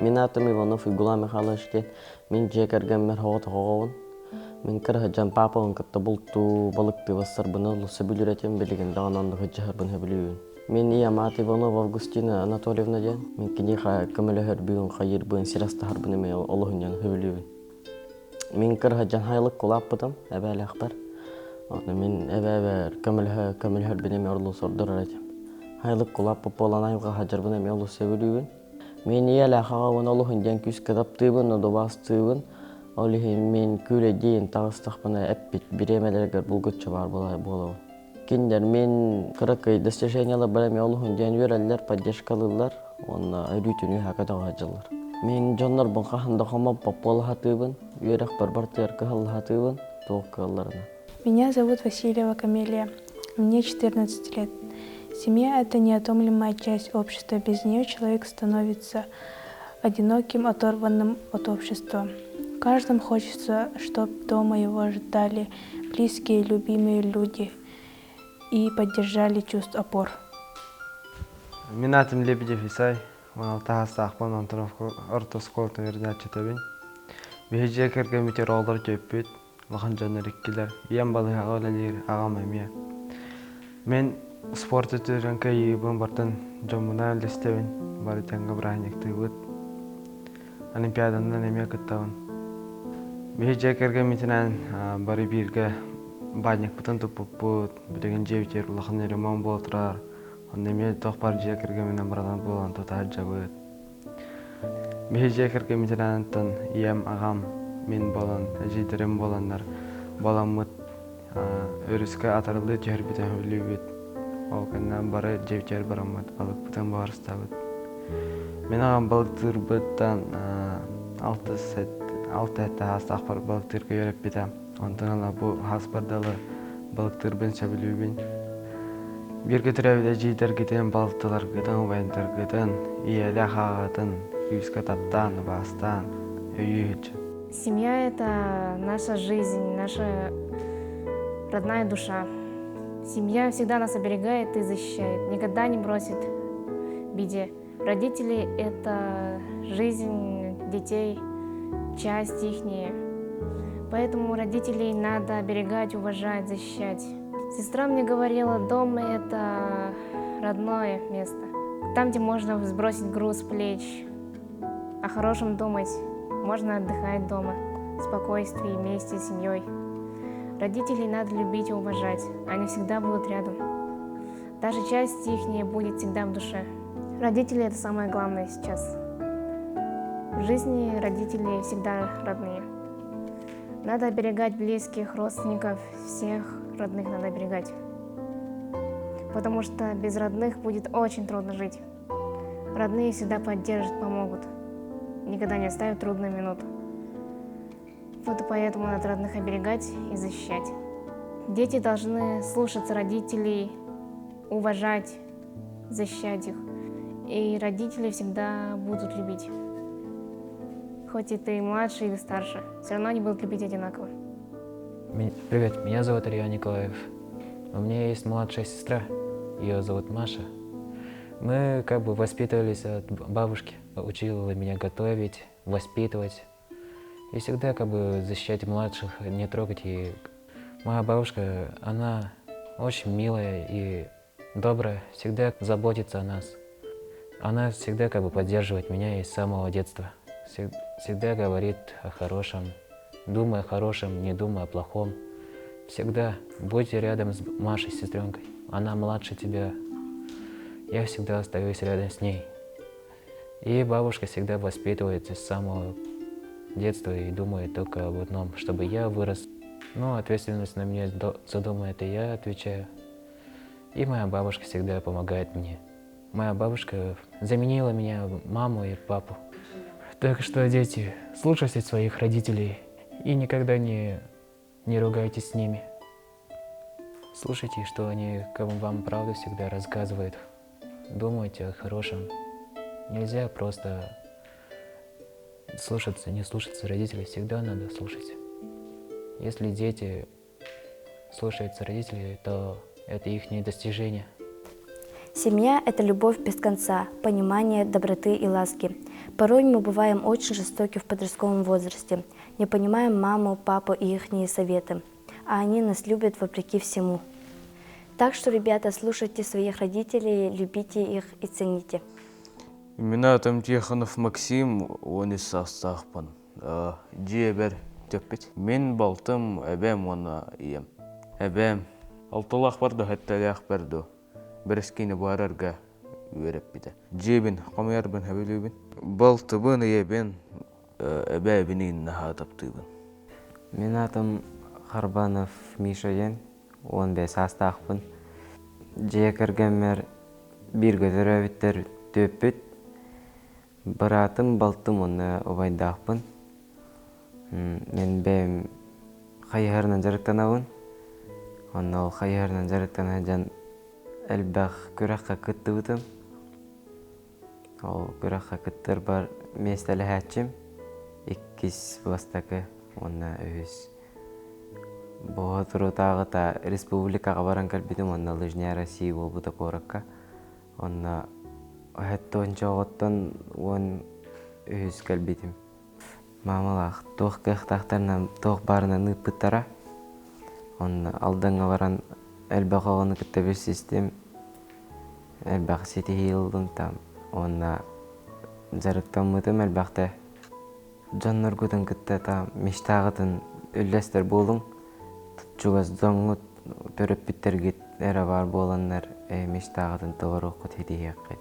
Мин аатым Иванов Уйгулаан Михайлович диэн. Мин дьиэ кэргэммэр соҕотох оҕобун. Мин кыра сылдьан паапабын кытта бултуу, балыктыы барсарбын олус сөбүлүүр этим, билигин даҕаны оннук сылдьыһарбын сөбүлүүбүн. Мин ийэм аата Иванова Августина Анатольевна диэн. Мин киниэхэ көмөлөһөрбүн, хайыырбын, сир астаһарбын эмиэ олуһунньан сөбүлүүбүн. Мин кыра сылдьан хайылык улааппытым эбээлээхпэр. Ону мин эбээбэр көмөлөһө көмөлөһөрбүн эмиэ олус ордорор этим. Хайылык улааппыт буолан айылҕа сылдьарбын эмиэ олус сөбүлүүбүн. Мин ийэлээх аҕабын олуһун диэн күүскэ таптыыбын, одубаастыыбын. Ол иһин мин күүлэйдиин таҕыстахпына эппит бириэмэлэригэр булгуччу баар буолабын. Кинилэр мин кыракый достижениеларбар эмиэ олуһун диэн үөрэллэр, поддержкалыыллар уонна өрүүтүн үөһэ көтөҕө сылдьаллар. Мин дьоннорбун хаһан да хомоппот буола сатыыбын, үөрэхпэр бартыгар кыһалла сатыыбын, туох кыалларынан. Меня зовут Васильева Камелия. Мне 14 лет. Семья – это неотомлемая часть общества. Без нее человек становится одиноким, оторванным от общества. Каждому хочется, чтобы дома его ждали близкие, любимые люди и поддержали чувств опор. Мин аатым Лебедев Исай, 16 саастаахпын, Антоновка орто оскуолатын үөрэнээччитэбин. Биһи дьиэ кэргэммитигэр оҕолор төрөппүт, улахан дьоннор иккилэр. Ийэм балыыһаҕа үлэлиир, аҕам эмиэ. Мин спорт өттүнэн кыайыыбын бартан дьоммунаан үллэстэбин, бары тэҥҥэ бырааһынньыктыыбыт. Олимпиаданан эмиэ кыттабын. Биһи дьиэ кэргэммитинэн бары бииргэ баанньыкпытын туппуппут, билигин дьиэбитигэр улахан ремонт буола турар. Онно эмиэ туох баар дьиэ кэргэмминэн баранан буолан тута сылдьабыт. Биһи дьиэ кэргэммитинэн ийэм, аҕам, мин буолан, эдьиийдэрим буоланнар буоламмыт өрүскэ атарылыы түһэрбитин сөбүлүүбүт. Ол кэннэ бары дьиэбитигэр бараммыт балыкпытын буһарыстабыт. Мин аҕам балыктыырбыттан алта-сэттэ саастаахпар балыктыырга үөрэппитэ. Онтон ыла бу сааспар дылы балыктыырбын сөбүлүүбүн. Бииргэ төрөөбүт эдьиийдэргитин, балтыларгытын, убайдаргытын, ийэлээх аҕаҕытын күүскэ таптаан, убаастаан өйүү сылдьын. Семья – это наша жизнь, наша родная душа. Семья всегда нас оберегает и защищает, никогда не бросит в беде. Родители – это жизнь детей, часть ихняя. Поэтому родителей надо оберегать, уважать, защищать. Сестра мне говорила, дом – это родное место. Там, где можно сбросить груз с плеч, о хорошем думать, можно отдыхать дома, в спокойствии, вместе с семьей. Родителей надо любить и уважать, они всегда будут рядом. Даже часть их будет всегда в душе. Родители – это самое главное сейчас. В жизни родители всегда родные. Надо оберегать близких, родственников, всех родных надо оберегать. Потому что без родных будет очень трудно жить. Родные всегда поддержат, помогут. Никогда не оставят трудную минуту. Вот и поэтому надо родных оберегать и защищать. Дети должны слушаться родителей, уважать, защищать их. И родители всегда будут любить. Хоть и ты младше или старше, все равно они будут любить одинаково. Привет, меня зовут Илья Николаев. У меня есть младшая сестра, ее зовут Маша. Мы как бы воспитывались от бабушки, учила меня готовить, воспитывать. И всегда как бы защищать младших, не трогать. И моя бабушка, она очень милая и добрая, всегда заботится о нас. Она всегда как бы поддерживает меня из самого детства. Всегда говорит о хорошем, думай о хорошем, не думай о плохом. Всегда будьте рядом с Машей, сестренкой. Она младше тебя. Я всегда остаюсь рядом с ней. И бабушка всегда воспитывает с самого детства и думает только об одном, чтобы я вырос. Но ответственность на мне за дома это я отвечаю. И моя бабушка всегда помогает мне. Моя бабушка заменила меня маму и папу. Так что, дети, слушайте своих родителей и никогда не ругайтесь с ними. Слушайте, что они вам правду всегда рассказывают. Думайте о хорошем. Нельзя просто слушаться, не слушаться родителей. Всегда надо слушать. Если дети слушаются родителей, то это их достижение. Семья – это любовь без конца, понимание, доброты и ласки. Порой мы бываем очень жестоки в подростковом возрасте, не понимаем маму, папу и их советы, а они нас любят вопреки всему. Так что, ребята, слушайте своих родителей, любите их и цените. Мин аатым Тихонов Максим, 13 саастаахпын. Дьиэбэр төппүт. Мин балтым, эбэм уонна ийэм. Эбэм алталаахпар да сэттэлээхпэр да бэрэскиини буһарарга үөрэппитэ. Дьиэбин хомуйарбын сөбүлүүбүн. Балтыбын, ийэбин, эбээбин наһаа таптыыбын. Мин аатым Харбанов Миша диэн, 15 саастаахпын. Дьиэ кэргэммэр бииргэ төрөөбүттэр түөппүт. Быраатым, балтым уонна убайдаахпын. Мин бэйэм хайыһарынан дьарыктанабын. Онно ол хайыһарынан дьарыктана сылдьан элбэх күрэххэ кыттыбытым. Ол күрэххэ кыттарбар миэстэлэһээччим. Иккис бастакы уонна үһүс. Боотурутааҕыта республикаҕа баран кэлбитим уонна Лыжня России буолбута куоракка. Онно сэттэ оҕоттон 13 кэлбитим. Маамалаах туох кыахтаахтарынан туох баарынан ыыппыттара. Онно Алдаҥҥа баран элбэх оҕону кытта билсистим. Элбэх ситиһии ыллым там. Уонна дьарыктаммытым элбэхтэ. Дьонноргутун кытта там мечтаҕытын үллэстэр буолуҥ. Чугас дьоҥҥут, төрөппүттэргит эрэ баар буоланнар мечтаҕытын толоруоххут ситиһиэххит.